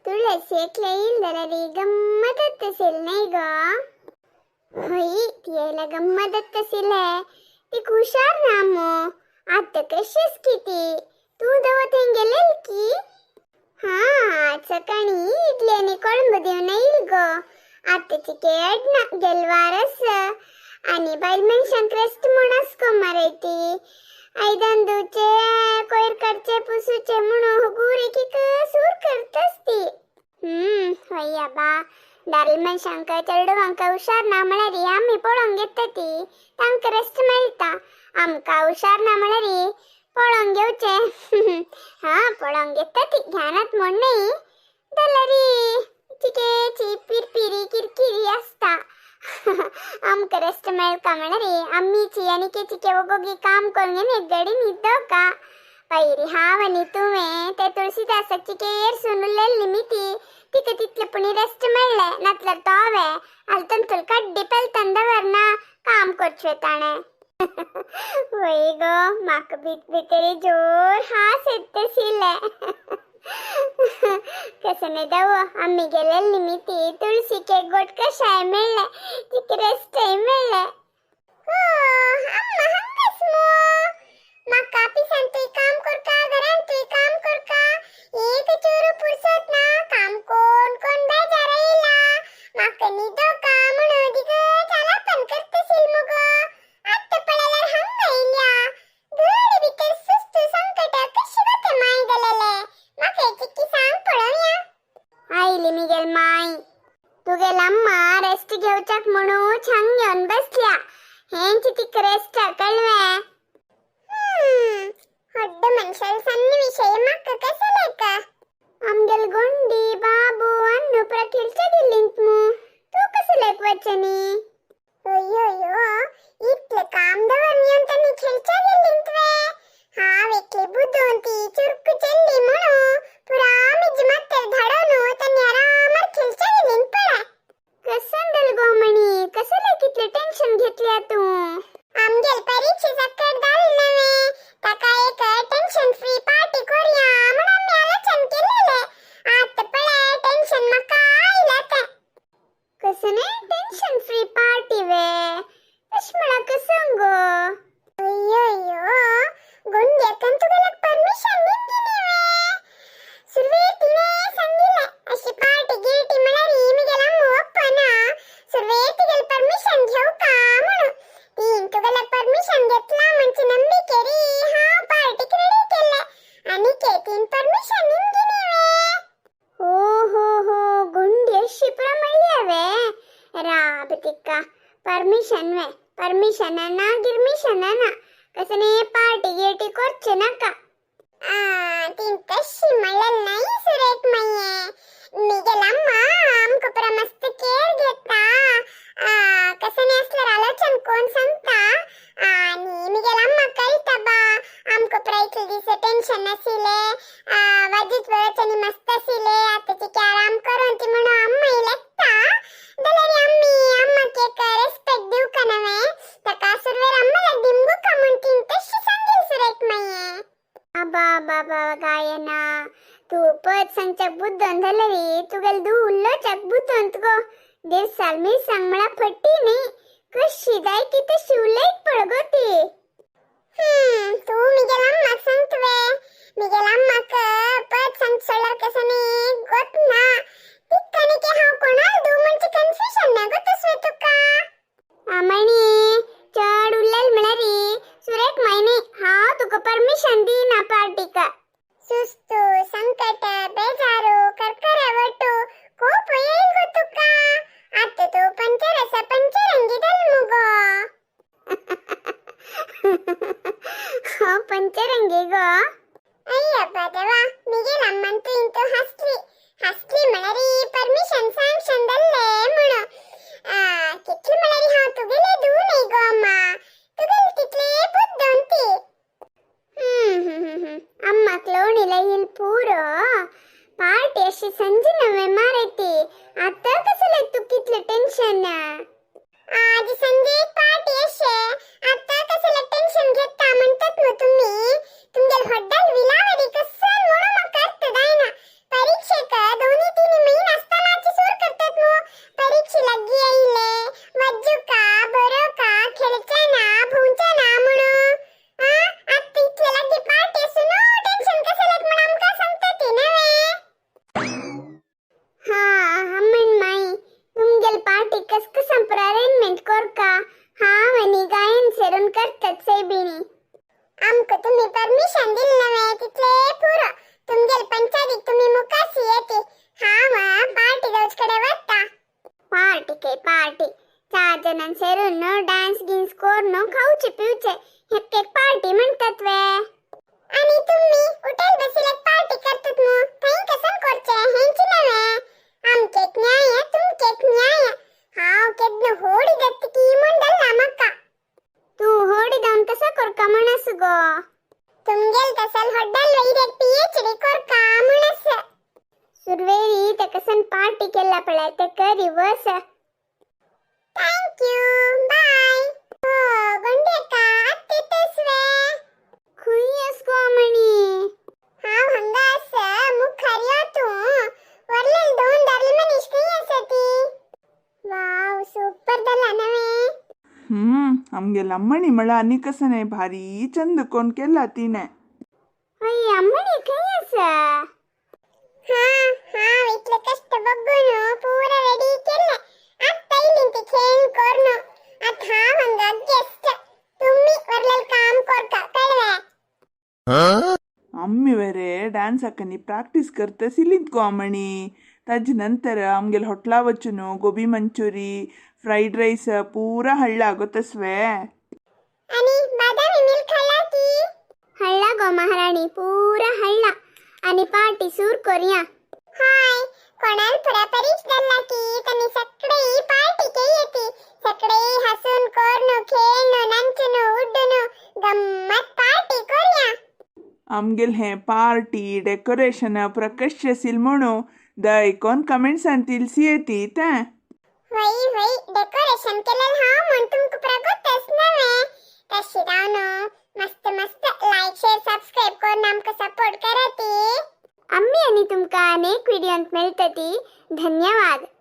तुळस एकलें येयली जाल्यार गम्मत आसतली न्हय गो. हय, ती येयल्या गम्मत आसतले. ती हुशार ना मू. आतां कशीच की ती. तूं दव थंय गेलेल की? हां, आज सकाळीं इडली आनी कोळंब दिवन येयल गो. आतांची केड ना गेलवार आसा आनी बायल मनशांक रेस्ट म्हूण आस गो मरे ती. आयदन धुवचे, कोयर काडचे, पुसूचे म्हणून हुगूर एक सूर करतास ती. हय आबा, दारल मनशांक चेडवांक हुशार ना म्हळ्यार आमी पळोवंक घेता ती, तांकां रेस्ट मेळटा. आमकां हुशार ना म्हळ्यार पळोवंक घेवचें. हां, पळोवंक घेता ती, ध्यानात म्हूण न्ही जाल्यार चिकेची पिरपिरी किरकिरी आसता. आमकां रेस्ट मेळका म्हळ्यार आमीची आनी चिके ओगोगी काम करून घेवन एक गडी न्हिदोका. पयरी हांव आनी तुवें ते तुळशीदासाक चिकेर सून उरलेली मिती तिका तितले पुणी रेस्ट मेळ्ळें. नातल्यार तो हांवें आलतंतूल कड्डी पेलतन दवरना काम करचें ताणें. वय गो, म्हाका भितरी जोर हांस येताशिल्लें. कसं नाही दाव आम्ही गेलेली मिती तुळशीक एक गोट कशाय मेळ्ळें, तिका रेस्टय मेळ्ळें. हो, अम्मा हांगाच मू. म्हाका ऑफिसांतूय काम करका, घरांतूय काम करका, एक चूरू पुरसत ना. काम कोण कोण बेजार येयला. म्हाका न्हिदोका म्हणून दिगच आलापन करतशील मुगो. आत्तां पळयल्यार हांगा येयल्या. घड भितर सुस्त संकट कशी गो तें माय जालेलें म्हाका चिक्की सांग पळोवया. आयली मिगेल माय. तुगेल अम्मा रेस्ट घेवच्याक म्हणून हांग घेवन बसल्या. हेंची तिका रेस्ट कळवें. होड्ड मनशाल सण्ण विशय म्हाका कसो लेका. आमगेल गोंडी बाबू अन्नू खेळच्या गेल्लींत मू. तूं कसं लेक वचनी? अय्यो, इतलें काम दवरून येवन तांणी खेळच्या गेल्लींत वे. हांव एकली बुदून ती चुरकू चेल्ली म्हणून पुरा म्हजी मात्तर धाडोवन तांणी आरामार खेळच्या गेल्लींत पळय. कसं जालें गो मणी, कसं कितलें टेन्शन घेतल्या तूं? आमगेल परीक्षे सक्कड जाली नवे, ताका एक टेन्शन फ्री पार्टी करूया म्हूण आमी आलोचन केलेलें. आतां पळय टेन्शन म्हाका आयलां तें. कसं न्ही टेन्शन फ्री पार्टी वे? तशें म्हळ्यार कसं गो? अय्यो, गुंड्याकन तुगेल्याक परमिशन दिवंक वे? सुरवेर तिणें सांगिल्लें अशी पार्टी गिर्टी म्हळ्यार मिगेल अम्मू ओप्पना, सुरवेर तुगेल परमिशन घेवका म्हणून. तीन तुगेल्याक परमिशन घेतला म्हणचे नंबिकेरी हांव पार्टीक रेडी केल्लें आनी के तीन परमिशन दिवंक वे. हो हो हो, गुंडी अशी पुरा म्हणली वे. राब तिका परमिशन वे, परमिशन ना गिरमिशन ना, कसं न्ही पार्टी गिर्टी करचे नाका. तीन तशी म्हणलेलं नाही सुरेख माये. मिगेल अम्मा आमकां पुरा मस्त केअर घेता. कसं नाही असल्यार आलोचन कोण सांगता आणि मिगेल अम्मा कळटा बा आमकां पुरा इतले दीस टेन्शन नाशिल्लें, वाजीत वेळाच्यानी मस्त आशिल्लें, आतां आराम करून ती म्हणून अम्मा लेखता जाल्यार आमी अम्माक एक रेस्पेक्ट दिवका नवे, ताका सुरवेर अम्माला दिमगुका म्हूण तीन तशी सांगेल सुरेख माये. आबा बाबा गायना, तूं पद सांगच्याक बुद्दोन जाल्यार तुगेल उल्लोच्याक बुद्दोंत गो. देवसाल मिरसांग म्हळ्यार फटी न्ही, कशी जाय की तशी उलयत पळ गो ती. तूं मिगेल अम्माक सांगतवे? मिगेल अम्माक पद सांग सोडल्यार कसं न्ही गोत ना. तितका न्ही की हांव कोणाल दू म्हणजे कन्फ्युजन ना गो तसं तुका. आमणी चड उरलेल म्हळ्यार सुरेख मायनी हांव तुका परमिशन दिना पार्टीक. सुस्तू संकट बेजारू करकरे वटू कोप येईल गो तुका. आतां तूं पंचरस पंचरंगी जाल मुगो. हांव पंचरंगी गो? अय्यप्पा देवा, मिगेल अम्मान तूं इंतू हसली हसली म्हळ्यार परमिशन सँक्शन जाल्लें म्हणून. कितलें म्हळ्यार हांव तुगेलें धूव न्ही गो अम्मा, तुगेलें तितलें बुद्दोन ती. अम्माक लोणीला येईल पुरो. पार्टी अशी संजी नवे मारे ती. आतां कसं तू कितलें टेन्शन? आज संजे पार्टी अशे आता कसले टेन्शन घेता म्हणतात मग तुम्ही. तुमगेल हॉड्डाल विलावरी कसं म्हणून म्हाका अर्थ जायना. परीक्षेक दोन्ही जाणां सेरून डान्स गिन्स करून खावचे पिवचे, हेक एक पार्टी म्हणतात वे. आणि तुम्ही उठेल बसिलेक पार्टी करतात मू, थंय कसन करचे हेंची नव्हे. आमकेक न्याय, तुमकेक न्याय. हांव केदन होडी दत्त की म्हणडल म्हाका. तूं होडी दावन कसो करका म्हणस गो? तुमगेल तसल होड्डल वैरेक पीएचडी कोरका म्हणस. सुरवेरी ते कसन पार्टी केला पळय, ते रिवर्स. Thank you, bye. हो गोंडेका, अत्ते तसवे खुय आस गो अमणी? हांव हांगा आसा, मुखार यो तूं. वरलेल दोन दारले मनीस खंय आसा ती? वाव, सुपर जाला नव्हे? आमगेल अम्मणी म्हळ्यार आनी कसं भारी चंद कोण केला तिने. हय, अम्मणी खंय आसा? हा हांव इतले कष्ट बग्गून पूरा रेडी केले. आत्ता येयली ती खेळ करून. आतां हांव हांगा गेस्ट, तुम्ही वरलेल काम करका, कळवे? ಅಮ್ಮಿ ಬೇರೆ ಡ್ಯಾನ್ಸ್ ಹಾಕನಿ ಪ್ರಾಕ್ಟೀಸ್ ಕರ್ತ ಸಿಲಿಂತ್ಕೋ ಅಮ್ಮಣಿ. ತಜ್ ನಂತರ ಆಮ್ಗೆಲ್ ಹೊಟ್ಲಾ ವಚ್ಚುನು ಗೋಬಿ ಮಂಚೂರಿ, ಫ್ರೈಡ್ ರೈಸ್ ಪೂರಾ ಹಳ್ಳ ಗೊತ್ತಸ್ವೆ. आणि बादामी मिल्क हळ्ळा की? हळ्ळा गो महाराणी, पूरा हळ्ळा. आणि पार्टी सूर कोरिया. हाय, कोणाल परापरीच दल्ला की तनी सगळे पार्टी केयती. सगळे हसून कोरनु, खेळनु, नंचनु, उड्डुनु, गम्मत पार्टी कोरिया. आमगेल हें पार्टी डेकोरेशन प्रकर्ष सिलमोणू दयकोन कमेंट्सान तिलसी येती तें. वय वय, डेकोरेशन केलेलं हांव म्हण तुमकां प्रगतच नव्हे. तशी रावन मस्त मस्त लाईक, शेअर, सबस्क्राईब करून आमकां सपोर्ट कराती. आम्ही आणि तुमकां अनेक व्हिडिओंत मेळटती. धन्यवाद.